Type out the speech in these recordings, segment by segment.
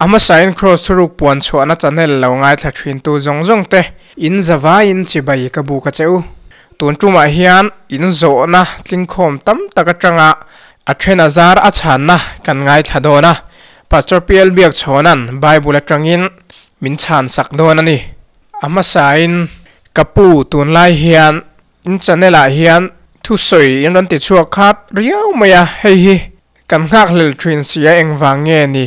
Ahmasain Kraws thuruk puan chhuahna channel lo ngaithla thintu zawng zawng te in zavaiin chibai ka buk a che u. Tun tumah hian in zawhna tlingkhawm tam tak atanga a then a zar a chhanna kan ngaithla dawn a, Pastor PL Biakchhawna'n Bible atangin min chhan sak dawn a ni. A hmasain ka pu tunlai hian In channel ah hian thusawi in rawn ti chhuak khat riau mai a, hei hi kan nghakhlel thin si a engvang nge ni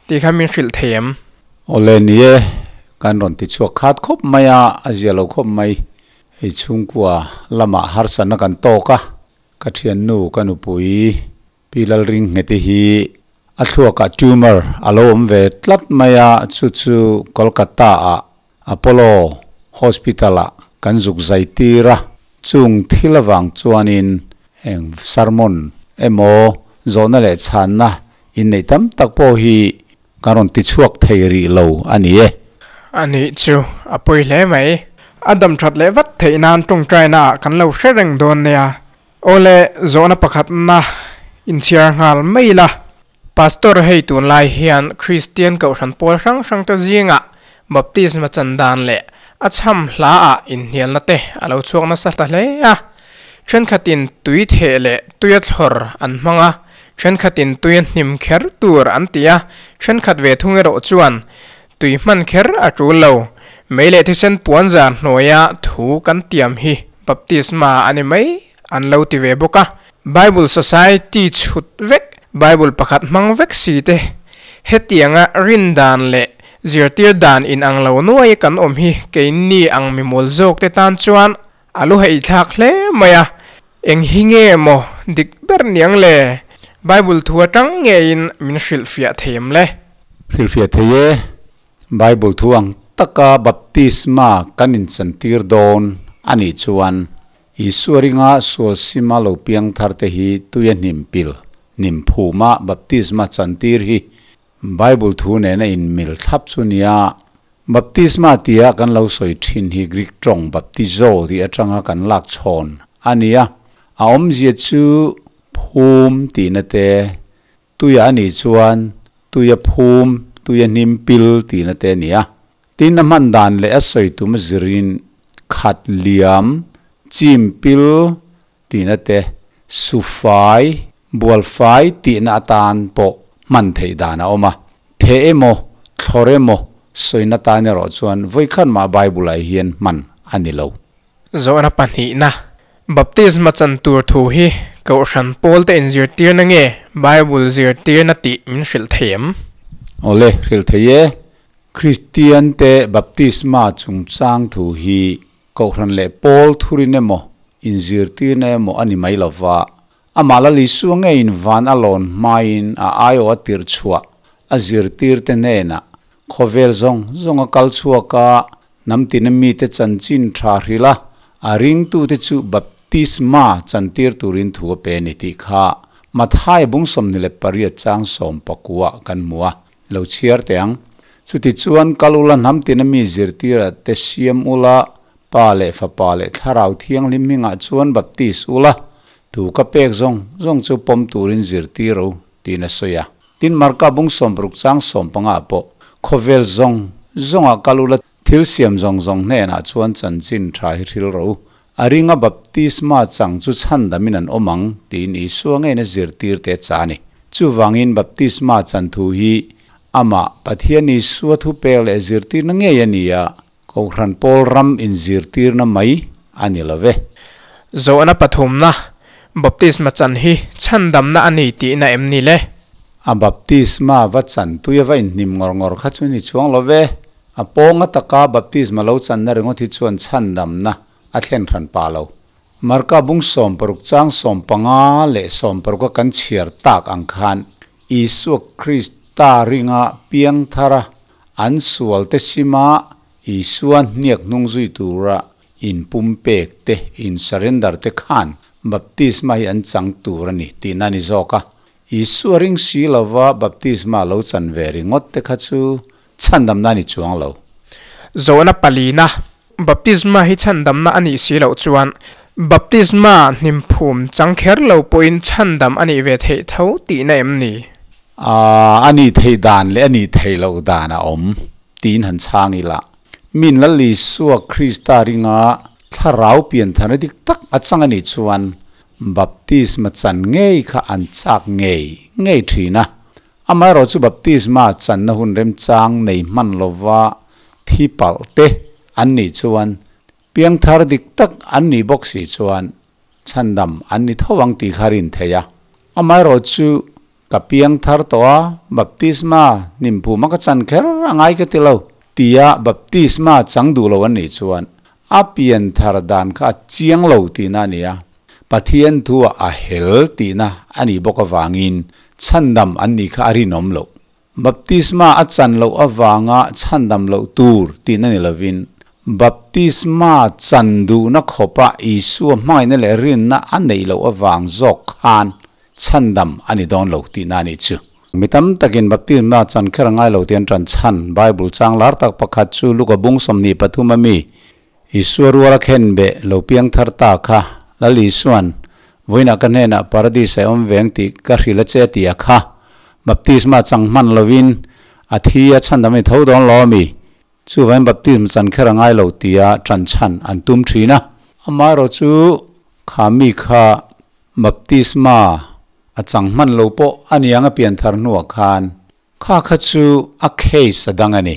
tih kha min hrilh thei em? Awle ni e, kan rawn ti chhuak khat khawp mai a, a zia lo khawp mai. Hei chhungkua lamah harsatna kan tawk a, ka thiannu ka nupui Pi Lalringheti hi a thluakah tumor a lo awm ve tlat mai a, chu chu Kolkata ah Apollo Hospital ah kan zuk zai tir a, chung thil avang chuanin heng sermon emaw zawhna leh chhanna inneih tam tak pawh hi kan rawn ti chhuak thei rih lo a ni e. A nih chu a pawi hle mai. A dam that leh vat theih nan tawngtaina ah kan lo hre reng dawn nia. Awle, zawhna pakhatna inchhiar nghal mai ila. Pastor hei tunlai hian Kristian kohhran pawl hrang hrangte zingah baptisma chan dan leh a chham hlaah inhnialna te a lo chhuak nasa ta hle a. Thenkhatin tui theh leh tuia thlawr an hmang a, thenkhatin tuia hnim kher tur an ti a, thenkhat ve thung erawh chuan tui hman kher a tul lo. Mei leh thisen puanzar hnuaia thu kan tiam hi baptisma a ni mai an lo ti ve bawk a. Bible Society chhut vek, Bible pakhat hmang vek si te, hetianga rin dan leh zirtir dan inang lo nuai kan awm hi keini ang mimawl zawk te tan chuan a lu heithlak hle mai a. Eng hi nge maw dik ber niang le? Bible thu atang ngeiin min hrilhfiah thei em le? Hrilhfiah thei e. Bible thu ang taka baptisma kan inchantir dawn a nih chuan Isua ringa sual sima lo piang thar te hi tuia hnim pil, hnim phuma baptisma chantir hi Bible thu nena inmil thlap chu nia. Baptisma tia kan lo sawi thin hi Greek tawng baptizo tih atanga kan lak chhawn a ni a, a awmzia chu phum tihna te, tuia a nih chuan tuia phum, tuia hnim pil tihna te a ni a. Tin, a hman dan leh a sawi tum zirin khat liam, chim pil tihna te, sufai, bualfai tihna atan pawh hman theih dan a awm a. Theh emaw, thlawr emaw sawina tan erawh chuan vawikhat mah Bible-ah hian hman a ni lo. Zawhna pahnihna, Baptisma chan tur thu hi Kohhran pawlte inzirtirna nge Bible zirtirna tih min hrilh thei em? Awle, hrilh thei e. Kristiante baptisma chungchang thu hi Kohhran leh pawl thurin emaw, inzirtirna emaw a ni mai lo va, amah Lal Isua ngeiin van a lawn hmain a aiawh a tirh chhuah a zirtirte hnenah khawvel zawng zawng a kal chhuak a, hnam tina mite chanchin tha hrilh a, a ringtute chu baptisma chantir turin thu a pe a ni tih kha Matthai bung 28 chang 19 kan hmu a, lo chhiar teh ang. Chutichuan, kal ula hnam tina mi zirtirah te siam ula, Pa leh Fapa leh Thlarau Thianghlim hmingah chuan baptis ula, thu ka pek zawng zawng chu pawm turin zirtir u, tiin a sawi a. Tin, Marka bung 60 chang 15 pawh, Khawvel zawng zawngah kal ula, thil siam zawng zawng hnenah chuan chanchin tha hi hril rawh u, a ringa baptisma chang chu chhandamin an awm ang, tiin Isua ngeina zirtirte a chah a ni. Chuvangin baptisma chan thu hi amah Pathian Isua thupek leh zirtirna ngei a ni a, Kohhran pawl ram inzirtirna mai a ni lo ve. Zawhna pathumna, Baptisma chan hi chhandamna a ni tihna em ni le? A baptisma va chan tui a va inhnim ngawr ngawr kha chu ni chuang lo ve. A pawnga taka baptisma lo channa ringawt hi chuan chhandamna a thlen hran pah lo. Marka bung 60 chang 15 leh 60 a kan chhiar tak ang khan Isua Krista ringa piang thara an sualte sima Isua hniak hnung zui tura inpumpek te, in surrender te khan baptisma hi an chang tur a ni tihna a ni zawk a. Isua ring si lova baptisma lo chan ve ringawt te kha chu chhandamna a ni chuang lo. Zawhna palina, Baptisma hi chhandamna a nih si loh chuan baptisma hnimphum chang kher lo pawhin chhandam a nih ve theih tho tihna em ni? A nih theih dan leh a nih theih loh dan a awm tiin han chhang ila. Min Lal Isua Krista ringa thlarau piantharna dik tak a chang a nih chuan baptisma chan ngei kha an chak ngei ngei thin a. Amaherawhchu chu baptisma channa hun remchang nei hman lova thi palh te an nih chuan piangthar dik tak an nih bawk si chuan chhandam an ni tho ang tih kha rin theih a. Amaherawhchu ka piangthar tawh a, baptisma hnimpum a ka chan kher a ngai ka ti lo tia baptisma chang duh lo an nih chuan a pianthar dan kha a chiang lo tihna a ni a, Pathian thu ah a hel tihna a nih bawk avangin chhandam an nih kha a rinawm loh. Baptisma a chan loh avanga chhandam loh tur tihna ni lovin, baptisma chan duhna khawpa Isua hmangaihna leh rinna a neih loh avang zawk khan chhandam a ni dawn lo tihna a nih chu. Mi tam takin baptisma chan kher a ngai lo tih an ṭan chhan. Bible chang lar tak pakhat chu Luka bung 23 a mi Isua ruala khen beh lo piang thar ta kha Lal Isua'n, Vawiinah ka hnenah Paradis a awm veng tih ka hrilh a che a ti a kha. Baptisma chang hman lovin a thi a chhandam a ni tho dawn lo a mi? Chuvain baptism chan kher a ngai lo tia ṭan chhan an tum ṭhin a. Amaherawh chu kha mi kha baptisma a chang hman lo pawh a niang a pianthar hnuah khan Kha kha chu a case a dang a ni.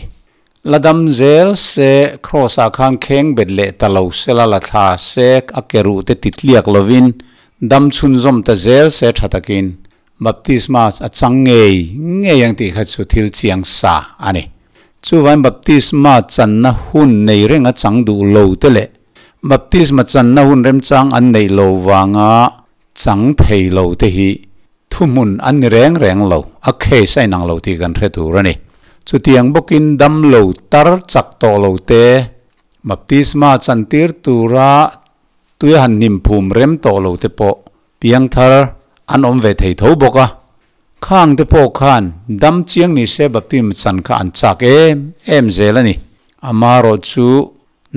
La dam zel se Kross ah khan kheng bet leh ta lo sela la thla se a ke ruh te ti tliak lovin dam chhunzawm ta zel se tha takin baptisma a chang ngei ngei ang tih kha chu thil chiang sa a ni. Chuvain baptisma channa hun nei reng a chang duh lo te leh baptisma channa hun remchang an neih lo vanga chang thei lo te hi Thuhmun an ni reng reng lo, a case a inang lo tih kan hre tur a ni. Chutiang bawkin dam lo tar chak tawh lo te, baptisma chantir tura tui a han hnim phum rem tawh lo te pawh piangthar an awm ve thei tho bawk a. Khang te pawh khan dam chiang ni se baptisma chan kha an chak em em zel a ni. Amaherawh chu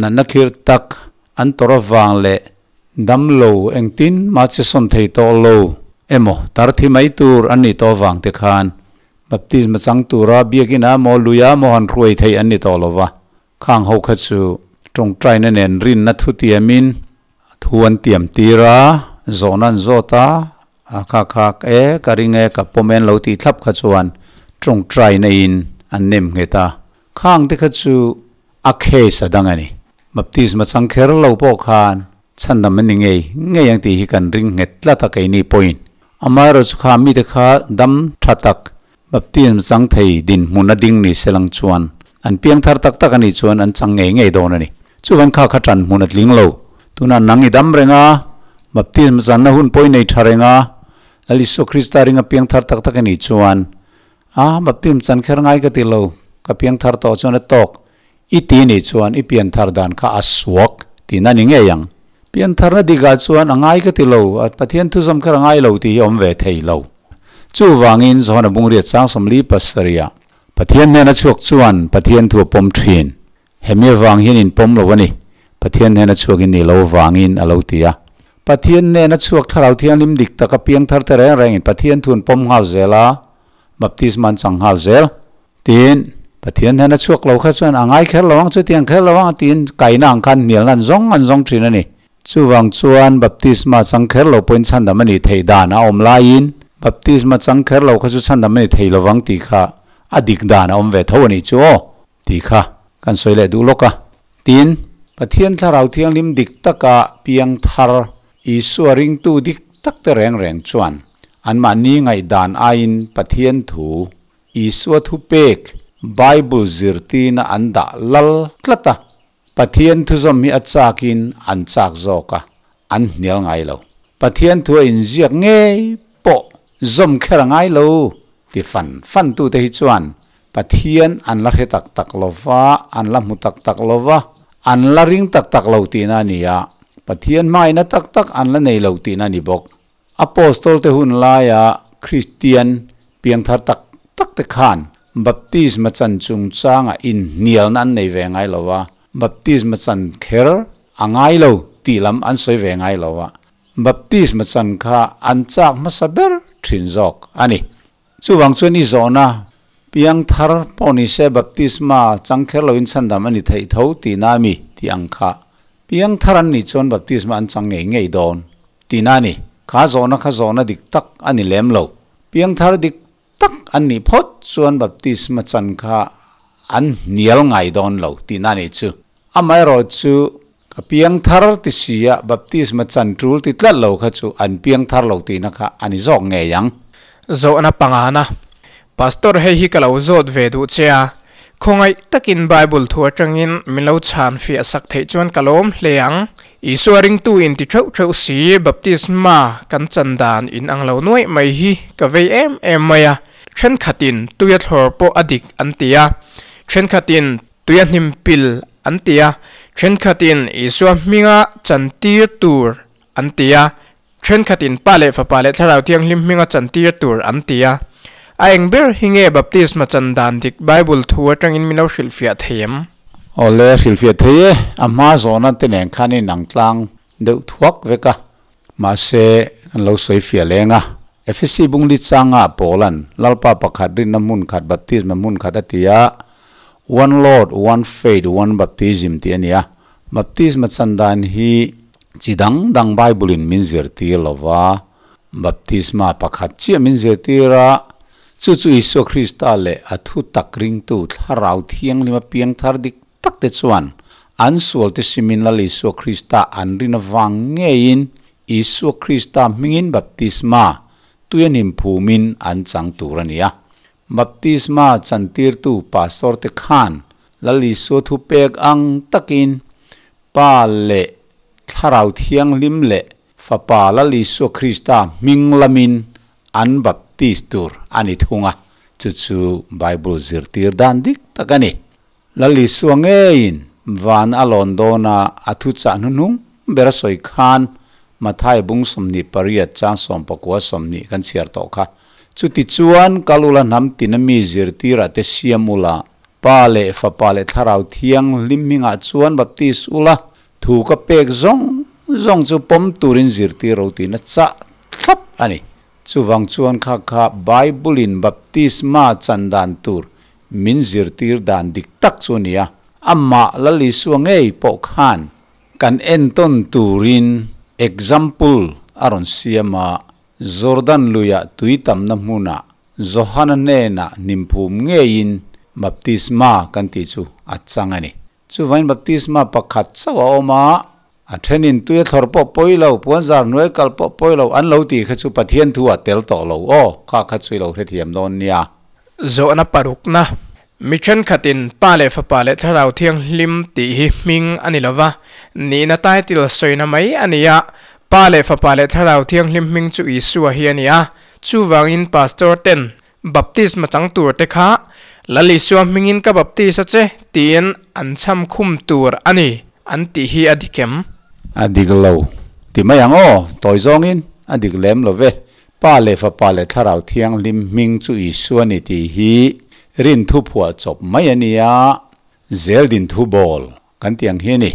natna khirh tak an tawrh avang leh Damlo engtin mah che sawn thei tawh lo emaw tar thi mai tur an nih tawh avang te khan baptisma chang tura biakina maw luia maw han hruai theih an ni tawh lo va, khang ho kha chu tawngtaina nen rinna thu tiamin thu an tiam tir a, zawhna an zawt a, a kha kha e ka ring e ka pawm e an lo tih thlap kha chuan tawngtaina in an nem nghet a, khang te kha chu A case a dang a ni. Baptisma chang kher lo pawh khan chhandam an ni ngei ngei ang tih hi kan ring nghet tlat a keini pawhin. Amaherawhchu kha mite kha dam tha tak baptism chang thei dinhmun a ding ni se lang chuan an piang thar tak tak a nih chuan an chang ngei ngei dawn a ni. Chuvan kha kha tan hmun a tling lo. Tunah nang i dam reng a, baptism channa hun pawh i nei tha reng a, Lal Isua Krista ringa piang thar tak tak a nih chuan A, baptism chan kher ngai ka ti lo, ka piang thar tawh chuan a tawk. I ti nih chuan i pian thar dan kha a suak tihna ni ngei ang. Pian tharna dikah chuan a ngai ka ti lo, a Pathian thuzawm kher a ngai lo tih hi a awm ve thei lo. Chuvangin Johana Bungriat chang 47 ah Pathian hnena chhuak chuan Pathian thu a pawm thin. Hemi avang hian in pawm lo a ni, Pathian hnena chhuak in nih lo avangin a lo ti a. Pathian hnena chhuak Thlarau Thianghlim dik taka piang thar te reng rengin Pathian thu an pawm nghal zel a, baptisma an chang nghal zel. Tin, Pathian hnena chhuak lo kha chuan a ngai kher lo ang, chutiang kher lo ang tiin kaina ang khan hnialna an zawng an zawng thin a ni. Chuvang chuan baptisma chang kher lo pawhin chhandam a nih theih dan a awm laiin baptisma chang kher lo kha chu chhandam a ni thei lovang tih kha a dik dan a awm ve tho a nih chu aw. Tih kha kan sawi leh duh lawk a. Tin, Pathian Thlarau Thianghlim dik taka piang thar Isua ringtu dik tak te reng reng chuan anmahni ngaihdan aiin Pathian thu, Isua thupek, Bible zirtirna an dah lal tlat a. Pathian thuzawm hi a chakin an chak zawk a, an hnial ngai lo. Pathian thu a inziak ngei pawh zawm kher a ngai lo ti fan fan tute hi chuan Pathian an la hre tak tak lo va, an la hmu tak tak lo va, an la ring tak tak lo tihna a ni a, Pathian hmangaihna tak tak an la nei lo tihna a ni bawk. Apostol te hun laia Kristian piangthar tak tak te khan baptisma chan chungchanga inhnialna an nei ve ngai lo va, baptisma chan kher a ngai lo tih lam an sawi ve ngai lo va, baptisma chan kha an chak hmasa ber thin zawk a ni. Chuvang chuan i zawhna piang thar pawh ni se baptisma chang kher loin chhandam a ni theih tho tihna a mi tih ang kha. Piang thar an nih chuan baptisma an chang ngei ngei dawn tihna a ni. Kha zawhna kha zawhna dik tak a ni lem lo. Piang thar dik tak an nih phawt chuan baptisma chan kha an hnial ngai dawn lo tihna a nih chu. Amaherawh chu ka piang thar ti sia baptisma chan tul ti tlat lo kha chu an piang thar lo tihna kha a ni zawk ngei ang. Zawhna pangana, Pastor hei hi ka lo zawt ve duh che a, khawngaih takin Bible thu atangin min lo chhan fiah sak theih chuan ka lawm hle ang. Isua ringtu in ti theuh theuh si baptisma kan chan dan in ang lo nuaih mai hi ka vei em em mai a, thenkhatin tuia thlawr pawh a dik an ti a, thenkhatin tuia hnim pil an ti a, thenkhatin Isua hminga chantir tur an ti a, Thenkhatin Pa leh Fapa leh Thlarau Thianghlim hminga chantir tur an ti a. A eng ber hi nge baptisma chan dan dik Bible thu atangin min lo hrilhfiah thei em? Awle, hrilhfiah thei e. A hma zawhna te nen khan in ang tlang deuh thuak vek a. Mahse, kan lo sawi fiah leng a. Efesi bungli changa Paulan Lalpa pakhat rinna hmun khat baptisma hmun khat a ti a, One Lord, one faith, one baptism tih a ni a. Baptisma chan dan hi chi dang dang Bible in min zirtir lo va, baptisma pakhat chiah min zirtir a, chu chu Isua Krista leh a thu tak ringtu Thlarau Thianghlim a piangthar dik tak te chuan an sual te simin Lal Isua Krista an rin avang ngeiin Isua Krista hmingin baptisma tui an inphumin an chang tur a ni a. Baptisma chantirtu pastor te khan Lal Isua thupek ang takin Pa leh Thlarau Thianghlim leh Fapa Lal Isua Krista hming lamin an baptis tur a ni thung a, chu chu Bible zirtir dan dik tak a ni. Lal Isua ngeiin van a lawn dawna a thuchah hnuhnung ber a sawi khan Mathai bung 28 chang 19 20 kan chhiar tawh kha. Chutichuan kal ula hnam tina mi zirtirah te siam ula, Pa leh Fapa leh Thlarau Thianghlim hmingah chuan baptis ula, thu ka pek zawng zawng chu pawm turin zirtir ro tiin a chah thlap a ni. Chuvang chuan kha kha Bible-in baptisma chan dan tur min zirtir dan dik tak chu a ni a, amah Lal Isua ngei pawh khan kan entawn turin example a rawn siam a, Jordan luiah tui tamna hmunah Johana hnenah hnimphum ngeiin baptisma kan tih chu a chang a ni. Chuvain baptisma pakhat chauh a awm a, a thenin tui a thlawr pawh pawi lo, puanzar hnuai kal pawh pawi lo an lo tih kha chu Pathian thu a tel tawh lo aw, kha kha chu i lo hrethiam dawn nia. Zawhna parukna, Mi thenkhatin Pa leh Fapa leh Thlarau Thianghlim tih hi hming a ni lova, nihna title sawina mai a ni a, Pa leh Fapa leh Thlarau Thianghlim hming chu Isua hi a ni a, Chuvangin Pastor ten baptisma chang tur te kha Lal Isua hmingin ka baptis a che tiin an chham khum tur a ni an tih hi a dik em? A dik lo ti mai ang aw, tawi zawngin a dik lem lo ve. Pa leh Fapa leh Thlarau Thianghlim hming chu Isua ni tih hi rin thu phuah chawp mai a nia, zel din thu bawl Kan tiang hi a ni.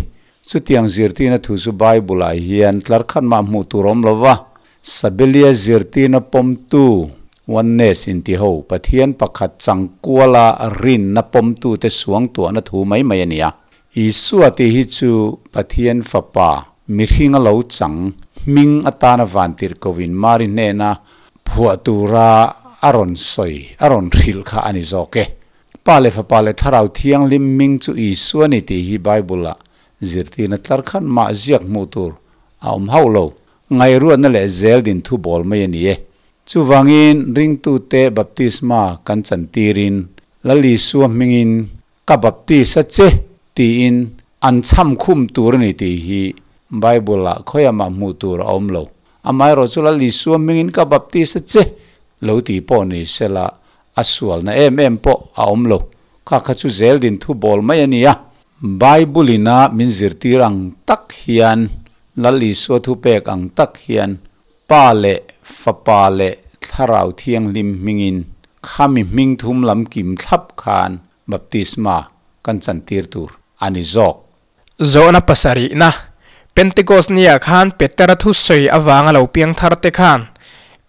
Chutiang zirtirna thu chu Bible-ah hian tlar khat mah hmuh tur awm lo va, Sabelia zirtirna pawmtu, Oneness intiho, Pathian pakhat changkuala rinna pawmtute suangtuahna thu mai mai a ni a. Isua tih hi chu Pathian Fapa, mihringa lo chang, hming atana vantirhkohin Mari hnena phuah tura a rawn sawi, a rawn hrilh kha a ni zawk e. Pa leh Fapa leh Thlarau Thianghlim hming chu Isua a ni tih hi Bible-ah zirtirna tlar khat mah ziak hmuh tur a awm hauh lo. Ngaihruatna leh zel din thu bawl mai a ni e. Chuvangin ringtute baptisma kan chantirin Lal Isua hmingin ka baptis a che tiin an chham khum tur a ni tih hi Bible-ah khawiah mah hmuh tur a awm lo. Amaherawhchu chu Lal Isua hmingin ka baptis a che lo tih pawh ni sela A sualna em em pawh a awm lo. Kha kha chu zel din thu bawl mai a ni a. Bible ina min zirtir ang tak hian, Lal Isua thupek ang tak hian, Pa leh Fapa leh Thlarau Thianghlim hmingin khami hming thum lam kim thlap khan baptisma kan chantir tur a ni zawk. Zawhna pasarihna, Pentecost nia khan Petera thusawi avanga lo piang thar te khan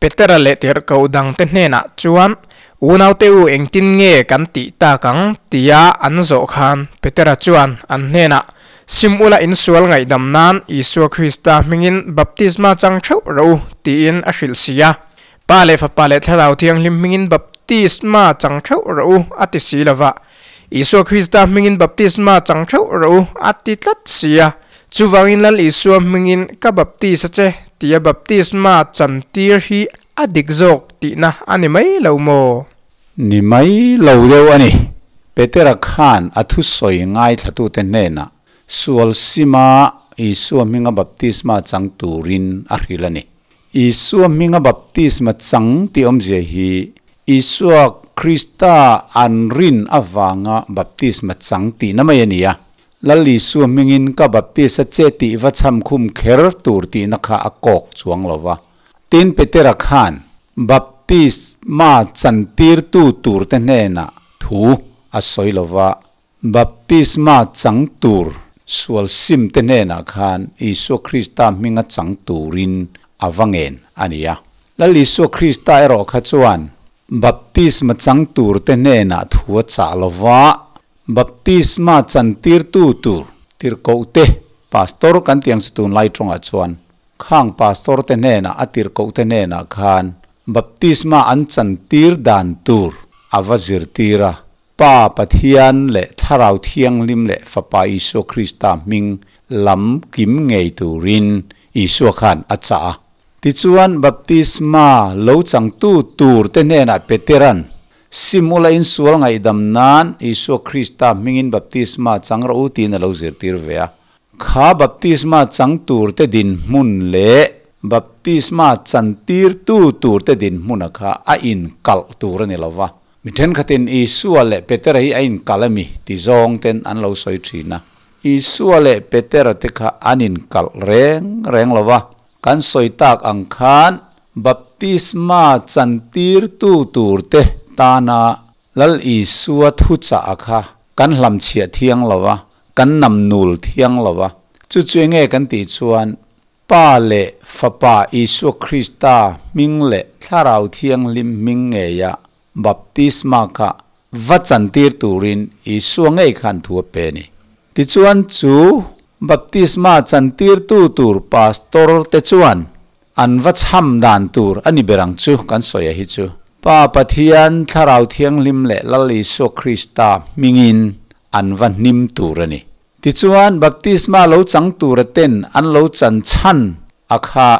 Petera leh tirhkoh dangte hnenah chuan Unaute u, engtin nge kan tih tak ang? tia an zawh khan Petera chuan an hnenah, Sim ula insual ngaihdam nan Isua Krista hmingin baptisma chang theuh rawh u, tiin a hrilh si a. Pa leh Fapa leh Thlarau Thianghlim hmingin baptisma chang theuh rawh u, a ti si lo va. Isua Krista hmingin baptisma chang theuh rawh u, a ti tlat si a. Chuvangin Lal Isua hmingin ka baptis a che, tia baptisma chantir hi A dik zawk tihna a ni mai lo maw? Ni mai lo deuh a ni. Petera khan a thusawi ngaithlatute hnenah sual sima Isua hminga baptisma chang turin a hrilh a ni. Isua hminga baptisma chang tih awmzia hi Isua Krista an rin avanga baptisma chang tihna mai a ni a. Lal Isua hmingin ka baptis a che tih va chham khum kher tur tihna kha a kawk chuang lo va. Tin, Petera khan baptisma chantirtu turte hnenah thu a sawi lo va, baptisma chang tur sual simte hnenah khan Isua Krista hminga chang turin a va ngen a ni a. Lal Isua Krista erawh kha chuan baptisma chang turte hnenah thu a chah lo va, Baptisma chantirtu tur tirhkohte, pastor kan tih ang chu tunlai tawngah chuan, Khang pastor te hnenah a tirhkoh te hnenah khan baptisma an chantir dan tur a va zirtir a, Pa Pathian leh Thlarau Thianghlim leh Fapa Isua Krista hming lam kim ngei turin Isua khan a chah a. Tichuan baptisma lo changtu tur te hnenah Petera'n, Simula insual ngaihdam nan Isua Krista hmingin baptisma chang rawh u tiin a lo zirtir ve a. Kha baptisma chang turte dinhmun leh baptisma chantirtu turte dinhmuna kha a inkalh tur a ni lo va. Mi thenkhatin Isua leh Petera hi a inkalh a mi ti zawng ten an lo sawi thin a. Isua leh Petera te kha an inkalh reng reng lo va. Kan sawi tak ang khan baptisma chantirtu turte tana Lal Isua thuchah a kha kan hlamchhiah thiang lo a, kan namnul thiang lo a. Chu chu enge kan tih chuan Pa leh Fapa Isua Krista hming leh Thlarau Thianghlim hming ngeia baptisma kha va chantir turin Isua ngei khan thu a pe a ni. Tichuan chu baptisma chantirtu tur pastor te chuan An va chham dan tur a ni ber ang chu kan sawi a hi chu. Pa Pathian, Thlarau Thianghlim leh Lal Isua Krista hmingin an va hnim tur a ni. Tichuan, baptisma lo chang tura ten an lo chan chhan a kha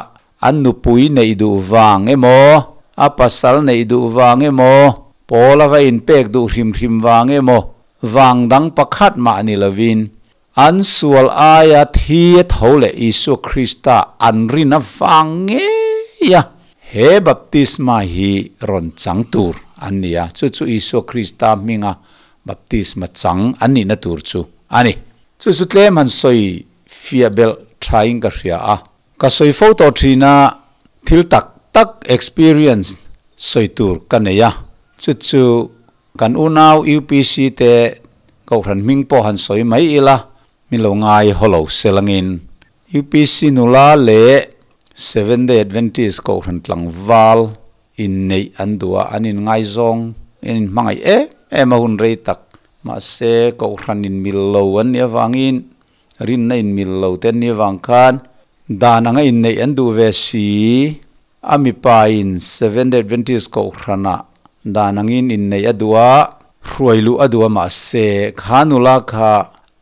an nupui neih duh vang emaw, a pasal neih duh vang emaw, pawl a va inpek duh hrim hrim vang emaw, vang dang pakhat mah ni lovin An sual aia thi a tho leh Isua Krista an rin avang ngeia he baptisma hi rawn chang tur an ni a, chu chu Isua Krista hminga baptisma chang an nihna tur chu a ni. Chu chu tlem han sawi fiah belh thain ka hria a, ka sawi fo tawh thin a, thil tak tak experience sawi tur ka nei a, chu chu Kan unau UPC te Kohhran hming pawh han sawi mai ila, min lo ngai haw lo se langin. UPC nula leh Seventh Day Adventist Kohhran tlangval inneih an duh a, an inngaizawng, an inhmangaih em em a hun rei tak. Mahse, Kohhran inmil lo an nih avangin, rinna inmil lo te an nih avang khan dan anga inneih an duh ve si. A mipain Seventh Day Adventist Kohhranah dan angin inneih a duh a, hruai luh a duh a mahse kha nula kha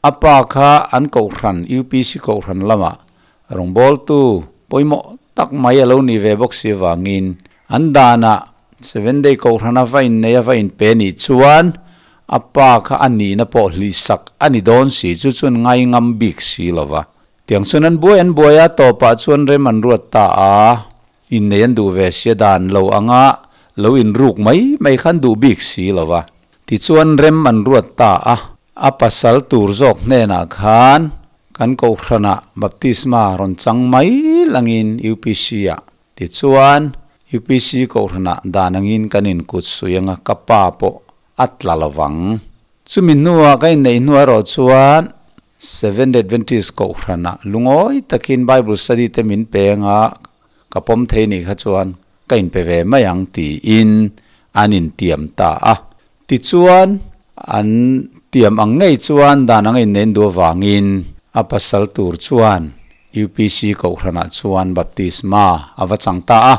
a pa kha an Kohhran, UPC Kohhran lamah rawngbawltu pawimawh tak mai a lo nih ve bawk si avangin an danah Seventh Day Kohhrana va inneih a va inpe nih chuan a pa kha a nihna pawh hlihsak a ni dawn si chu chuan ngaingam bik si lova. Tiang chuan an buai an buai a, tawpah chuan rem an ruat ta a, innei an duh ve sia dan lo anga lo inruk mai mai kha an duh bik si lo va. Tichuan rem an ruat ta a, a pasal tur zawk hnenah khan kan Kohhranah baptisma rawn chang mai langin UPC-ah. Tichuan UPC Kohhranah dan angin kan inkut sui anga ka pa pawh a tla lo vang. Chumi hnuah ka inneih hnuah erawh chuan Seventh Adventist Kohhranah lungawi takin Bible study te min peng a, ka pawm thei nih kha chuan ka inpe ve mai ang tiin an intiam ta a. Tichuan, an tiam ang ngei chuan dan anga innein duh avangin a pasal tur chuan UPC Kohhranah chuan baptisma a va chang ta a.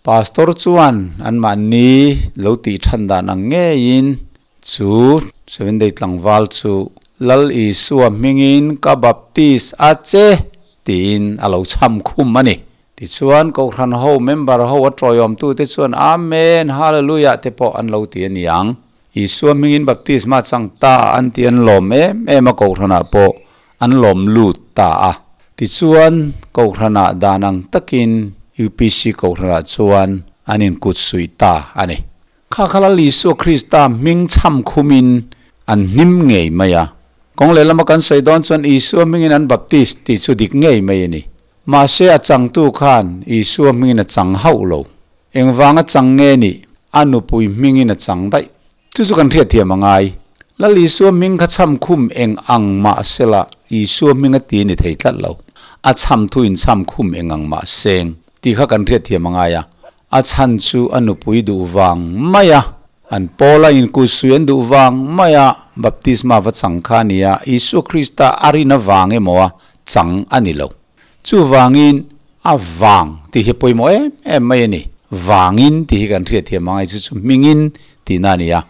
Pastor chuan anmahni lo tih than dan ang ngeiin chu Seventh Day tlangval chu Lal Isua hmingin ka baptis a che tiin a lo chham khum a ni. Tichuan, Kohhran ho member ho a tawiawmtute chuan Amen, Hallelujah te pawh an lo ti a ni ang. Isua hmingin baptisma chang ta an ti an lawm em em a, Kohhranah pawh an lawm lut ta a. Tichuan, Kohhranah dan ang takin UPC Kohhranah chuan an inkut suih ta a ni. Kha kha Lal Isua Krista hming chham khumin an hnim ngei mai a. Kawng lehlam a kan sawi dawn chuan Isua hmingin an baptist tih chu dik ngei mai a ni. Mahse a changtu khan Isua hmingin a chang hauh lo. Engvanga chang nge nih? A nupui hmingin a chang daih. Chu chu kan hriatthiam a ngai. Lal Isua hming kha chham khum eng ang mah sela Isua hming a ti ni thei tlat lo. A chham thu in chham khum eng ang mah seng tih kha kan hriatthiam a ngai a. A chhan chu a nupui duh vang mai a, an pawla inkutsui an duh vang mai a, baptisma va chang kha a ni a, Isua Krista a rin avang emaw a chang a ni lo. Chuvangin a vang tih hi pawimawh em em mai a ni. Vangin tih hi kan hriatthiam ang a, chu chu hmingin tihna a ni a.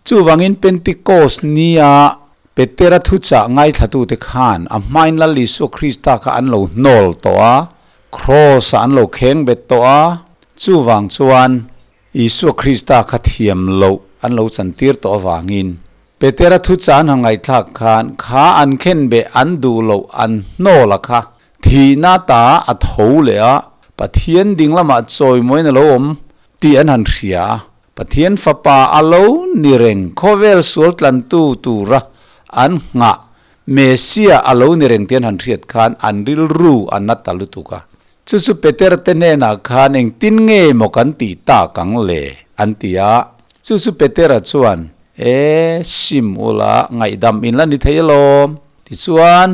Chuvangin Pentecost nia Petera thuchah ngaithlatute khan a hmain Lal Isua Krista kha an lo hnawl tawh a, Kraws-ah an lo kheng bet tawh a, chuvang chuan Isua Krista kha thiam loh an lo chantir tawh avangin Petera thuchah an han ngaihthlak khan kha an khen beh an duh loh an hnawl a kha thihna ta a tho leh a, Pathian ding lamah chawimawiin a lo awm tih an han hria a, Pathian Fapa a lo ni reng khawvel sual tlantu tura an nghah Messia a lo ni reng tih an han hriat khan an rilru a na ta lutuk a. Chu chu Peter te hnenah khan engtin nge maw kan tih tak ang le? an ti a. Chu chu Petera chuan, E, sim ula, ngaihdam in la ni thei alawm. Tichuan,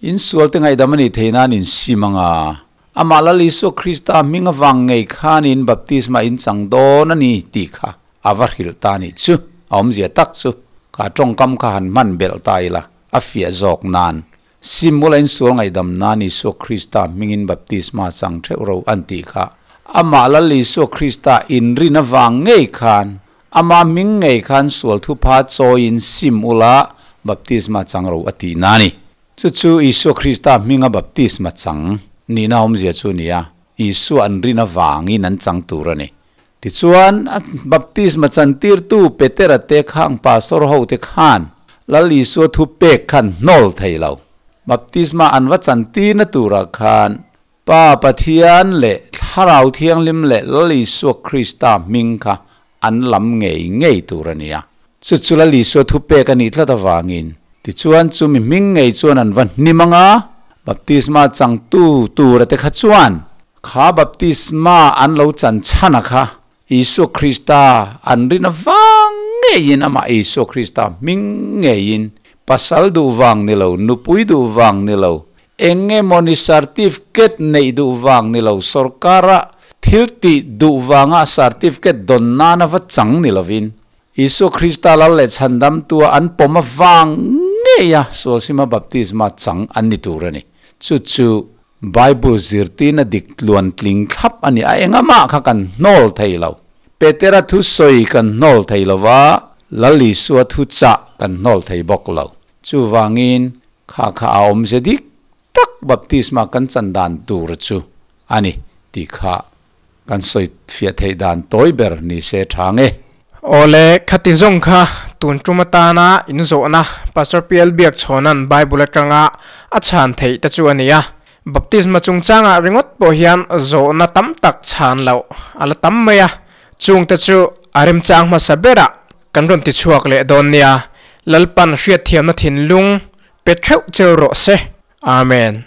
in sual te ngaihdam a nih theih nan in sim ang a. Amah Lal Isua Krista hming avang ngei khanin baptisma in chang dawn a ni tih kha a va hrilh ta nih chu. A awmzia tak chu kha tawngkam kha han hman belh ta ila a fiah zawk nan. Simula insual ngaihdam nan Isua Krista hmingin baptisma chang theuh ro an tih kha amah Lal Isua Krista inrin avang ngei khan amah hming ngei khan sual thupha chawiin sim ula baptisma chang ro a tih na ni. Chu chu Isua Krista hminga baptisma chang nihna awmzia chu a ni a, Isua an rin avangin an chang tur a ni. Tichuan, a baptisma chantirtu Petera te khang pastor hote khan Lal Isua thu pek khan hnawl thei lo. Baptisma an va chantirna turah khan Pa Pathian leh Thlarau Thianghlim leh Lal Isua Krista hming kha an lam ngei ngei tur a ni a. Chu chu Lal Isua thupek a nih tlat avangin, tichuan chumi hming ngei chuan an va hnim ang a, baptisma changtu tura te kha chuan kha baptisma an lo chan chhan a kha Isua Krista an rin avang ngeiin amah Isua Krista hming ngeiin pasal duh vang ni lo, nupui duh vang ni lo, Eng nge maw ni certificate neih duh vang ni lo, sorkara thil tih duh vanga certificate dawn nana va chang ni lovin, Isua Krista Lal leh Chhandamtua an pawm avang ngeia sualsima baptisma chang an ni tur a ni. Chu chu Bible zirtirna dik tluantling thlap a ni. A engamah kha kan hnawl thei lo. Petera thusawi kan hnawl thei lo va, Lal Isua thuchah kan hnawl thei bawk lo. Chuvangin, kha kha a awmze dik tak baptisma kan chan dan tur chu a ni tih kha kan sawi fiah theih dan tawi ber ni se tha nge. Awle, khati zawng kha tun tum atana inzawhna Pastor PL Biakchhawna'n Bible atanga a chhan theih te chu a ni a. Baptisma chungchangah ringawt pawh hian zawhna tam tak chhan loh a la tam mai a, chungte chu a remchang hmasa berah Kan rawn ti chhuak leh dawn nia, Lalpan hriatthiamna thinlung pe theuh cheu rawh se. Amen.